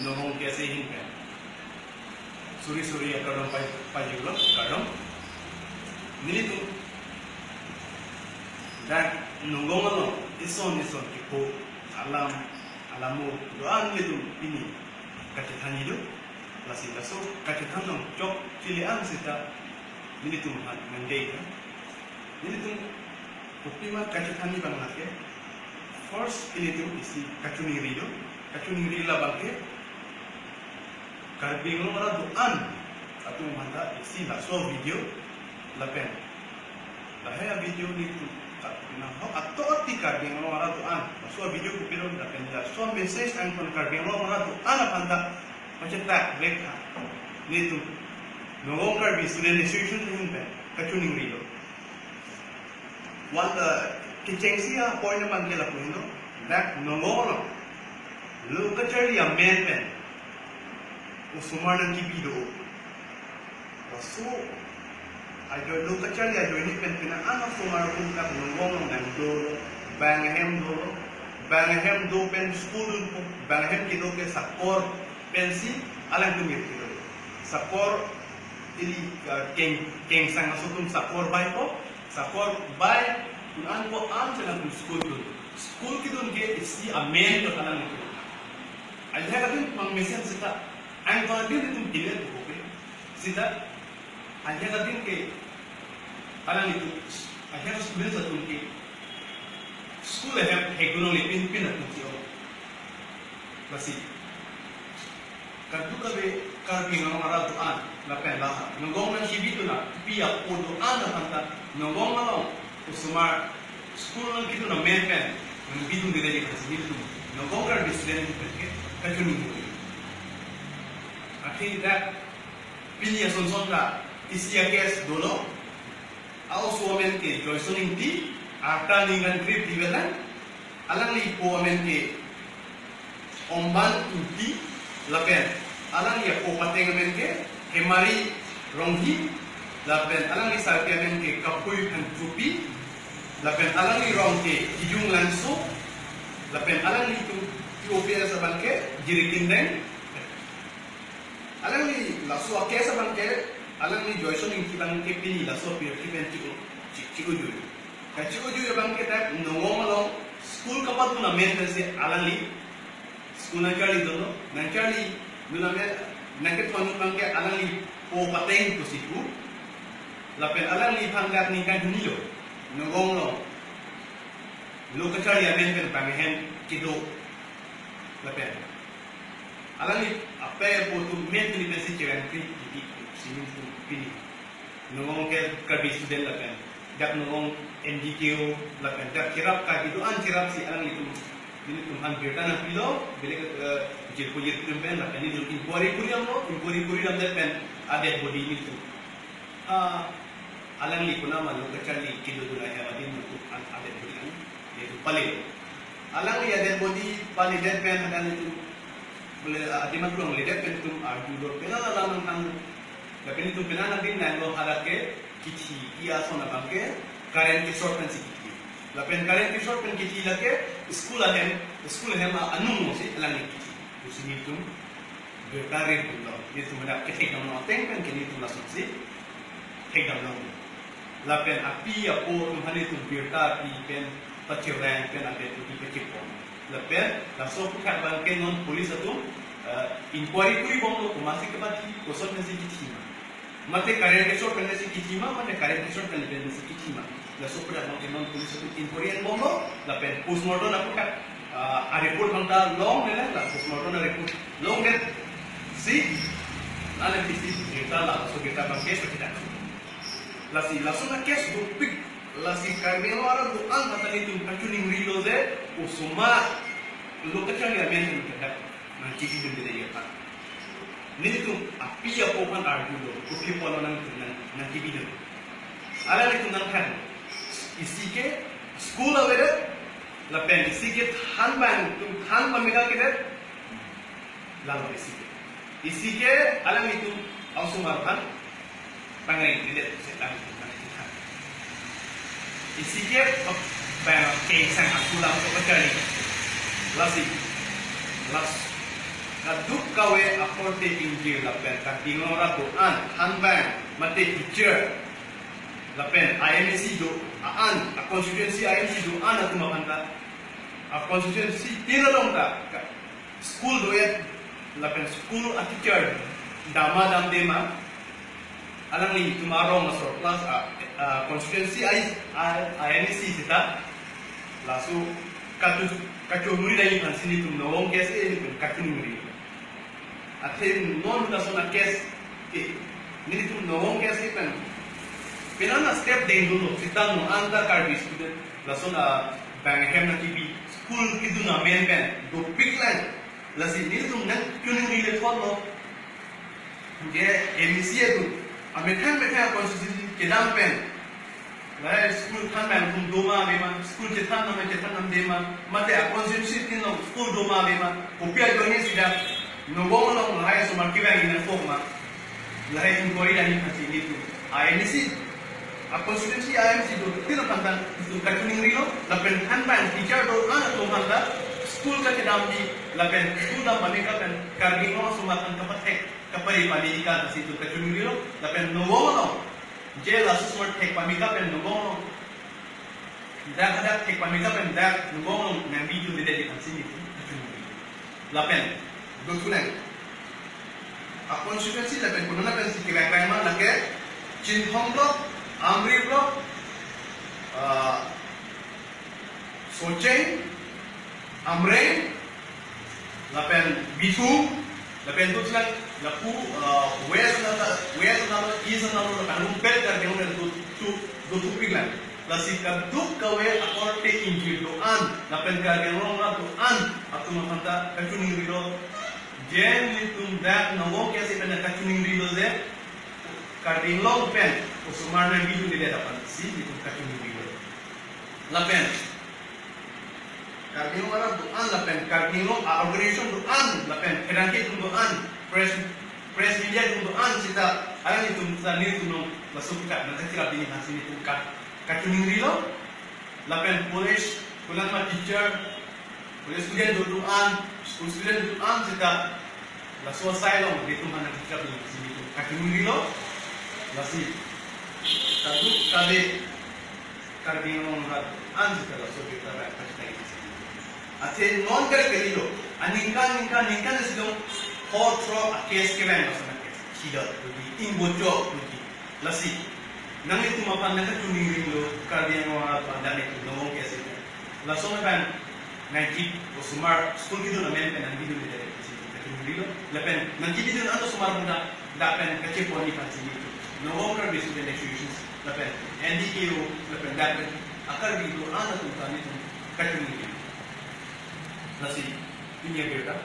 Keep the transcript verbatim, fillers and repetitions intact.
Nongong KSA ahin pen suri suri akardom pa-, pajirlo, kardom. Nelitum dak Nongong along ison ison kipu alam, alamo do-an nelitum pini kachethan idu. Lasi laso kachethan along chokche le-an seta nelitum aphan nangdei. Nelitum kopima kachethan abang lake, first nelitum isi kachiningri do. Kachiningri labang ke Karbi Anglong arat do-an atum aphanta isi laso video lapen lahai a-video nelitum ka-, nahok ato ati Karbi Anglong arat do-an laso video kopilo lapen laso message angkon Karbi Anglong arat do-an aphanta pachethak vek ha. Nelitum Nongong Karbi Student Association ahin pen kachiningri lo. One, uh, kechengsi a-point abang ke lapu henlo, dak Nongong along lo kacharli amen pen osomar nangkebi do. Laso ajoine lo kacharli ajoine pen pina an osomar atum dak Nongong along nangdo, bang ahem do, bang ahem do pen school dunpo, bang ahem kedo ke sakor pensi alangtum irpi do. Sakor ili, uh, keng, kengsang aso atum sakor baipo, sakor bai, un an ko an chenam school dun. School kedun ke isi amen to kalang itu. Ajak atum pangmesen seta, ang pangdin itum pilet ko ke. Seta, ajak atum ke, kalang itu, ajak student atum ke, school ahem hek dunong le pin pin atum si o. Lasi kadokave Karbi Anglong arat do-an lapen lahai Nongong nangkebi dun api apo do-an aphanta Nongong along osomar school nangkedun amen pen nangbi dunde lagi kan si nelitum Nongong Karbi student pen ke kachiningri. Akhir dak pini ason son ta isi a-case dolo. A-oso amen ke Joyson Ingti, arta ningkan krip divelang. Alangli po amen ke Omban Ingti, lapen alangli apo pateng amen ke Hemari Ronghi, lapen alangli sarpi amen ke Kapui Phangchopi, lapen alangli rong ke Kijung Langso, lapen alanglitum P O P S abang ke Jirikindeng. Alangli laso a-case abang ke, alangli Joyson Ingti abang ke pini laso pirthe pen chik-, chik-, chik-ujui. Kachik-ujui abang ke dak Nongong along school kapadun amen pensi alangli school nangcharli dunlo, nangcharli dun amen, nangkethon abang ke alangli po pateng pusi pu. Lapen alangliphan dak ningkan hini lo Nongong along lo kacharli amen pen bang ahem kedo. Lapen alangli ape apo atum men tuni pensi chelang pri di di sini pun pini. Nongong ke Karbi student lapen dak Nongong M D K O lapen dak cherap ka kedo-an cherapsi alanglitum, nelitum aphan birta nangpilo, bile, eh, jirpo jirpi atum pen lapen nelitum inquiry kuri damlo, inquiry kuri damdet pen a-dead body nelitum. Ah, alangli konat ma lo kacharli kedodun ahem adim nelitum an a-dead body an, nelitum pale. Alangli a-dead body paledet pen hadak nelitum bole, ah, adim aklong ledet pen nelitum arjulo, pena la lam nang hang. Lapen nelitum pena nangding nanglo hadak ke kithi, ki ason abang ke current ke-short pensi kithi. Lapen current ke-short pen kithi lake school ahem, school ahem a-, anung si alangli kithi. Pusi nelitum birta ri pulo, nelitum hadak kethek damlo ateng pen ke nelitum lasonsi thek damlo. Lapen api apo atum aphan nelitum birta pi pen pachireng pen a-dead body pachipon. Lapen laso aphuthak abang ke non police atum, eh, inquiry kuri bomlo, komatsi kepathi, koson pensi kithi ma. Mate current ke-short pensi kithi ma, mate current ke-short pensi kithi ma. Laso aphuthak abang ke non police atum inquiry engbomlo, lapen postmortem aphuthak, ah, a-report abang ta longlelang, la postmortem a-report longdet si, la le pisi birta, laso birta abang ke pachidak. Lasi laso a-case dopik, lasi Karbi Anglong arat do-an aphanta nelitum kachiningrilo je, osomar lo kacharli amen pen kedak nangkebi dunde aphan. Nelitum api apo aphan arjulo, kopi apotlo nang, nang, nangkebi dun. Alanglitum nangthan, isi ke school avedet, lapen isi ke than bang, tum than bang mega kedet, lalo isi ke. Isi ke alanglitum osomar aphan pangri dile se tang tang tang. Isi ke bang kengsang a-school alam ko kacharli. Lasi, las, Kadokave akorte ingjir lapen Karbi Anglong arat do-an, thanbang mate teacher lapen I M C do-an, a constituency I M C do-an atum aphan ta, a constituency tin along ta ka-, school do-et lapen school a teacher dam ma damde ma, alanglitum arong asor plus a, a constituency I, I, I M C seta laso kachu, kachoningri dai aphansi nelitum Nagaon K S A nelitum kachoningri. Athe non lason a case ke nelitum Nagaon K S A pen penang a step dengdunlo, seta non anta Karbi student lason abang ahem nangkebi, school kedun amen pen dopiklang. Lasi nelitum nangchoningri le thotlo. Je M C atum amethang methang constituency kedam pen, lahai school thanbang atum do ma ave ma, school chethan nam chethan namde ma, mate a constituency tin along school do ma ave ma, kopi ajoine sida Nagaon along lahai osomar kevang nangkok ma, lahai inquiry dai aphansi nelitum I M C, a constituency I M C do-an tin aphan ta nelitum kachoningrilo, lapen thanbang teacher do-an atum aphan ta school kakedamji lapen school dam pame ka pen Karbi Anglong osomar aphan kapathek kapari pame ka ta si nelitum kachoningrilo, lapen Nagaon along je laso osomar thek pame ka pen Nagaon along, dak hadak thek pame ka pen dak Nagaon along nangbi dundedet aphansi nelitum kachoningri. Lapen dothulang, a constituency lapen konat pensi kevang vang ma, lake Chinthong block, Amri block, ah, Socheng, Amreng, lapen Bithung, lapen dothulang lapu, ah, West na, West na, East na, lapen Rumpet Karbi Anglong do, do, dothupiklang. Lasi kadokave akorte ingjir do-an lapen Karbi Anglong arat do-an atum aphan ta kachoningrilo. Je nelitum dak Nagaon K S A pen kachoningrilo je Karbi Anglong pen osomar nangbi dundedet aphansi nelitum kachoningrilo. Lapen Karbi Anglong arat do-an lapen Karbi Anglong a organization do-an lapen pherangke atum do-an, press, press media atum do-an seta alanglitum ta nelitum along laso pika nangkachirap dini aphansi nelitum ka, kachoningrilo. Lapen college, kulang ma teacher, college student do-an, school student do-an seta laso asai along nelitum aphan nangkachirap dini aphansi nelitum kachoningrilo. Lasi kadokave Karbi Anglong arat do-an seta laso abirta bai pachethang isi. Athe non kare kalilo, aningkan ningkan ningkan isi along ho throk a case kevang lason a case. Sida puji, ingbojo puji. Lasi nanglitum aphan nangkachoningrilo, Karbi Anglong arat do-an, nelitum Nagaon K S A. Lason abang nangji osomar school kedun amen pen nangbi dundedet aphansi kachoningrilo. Lapen nangkebi dun an osomar aphan ta dak pen kachepon nangji aphansi nelitum Nagaon Karbi Student Association lapen N D K O lapen dak pen a Karbi do-an atum ta nelitum kachoningri. Lasi pini abirta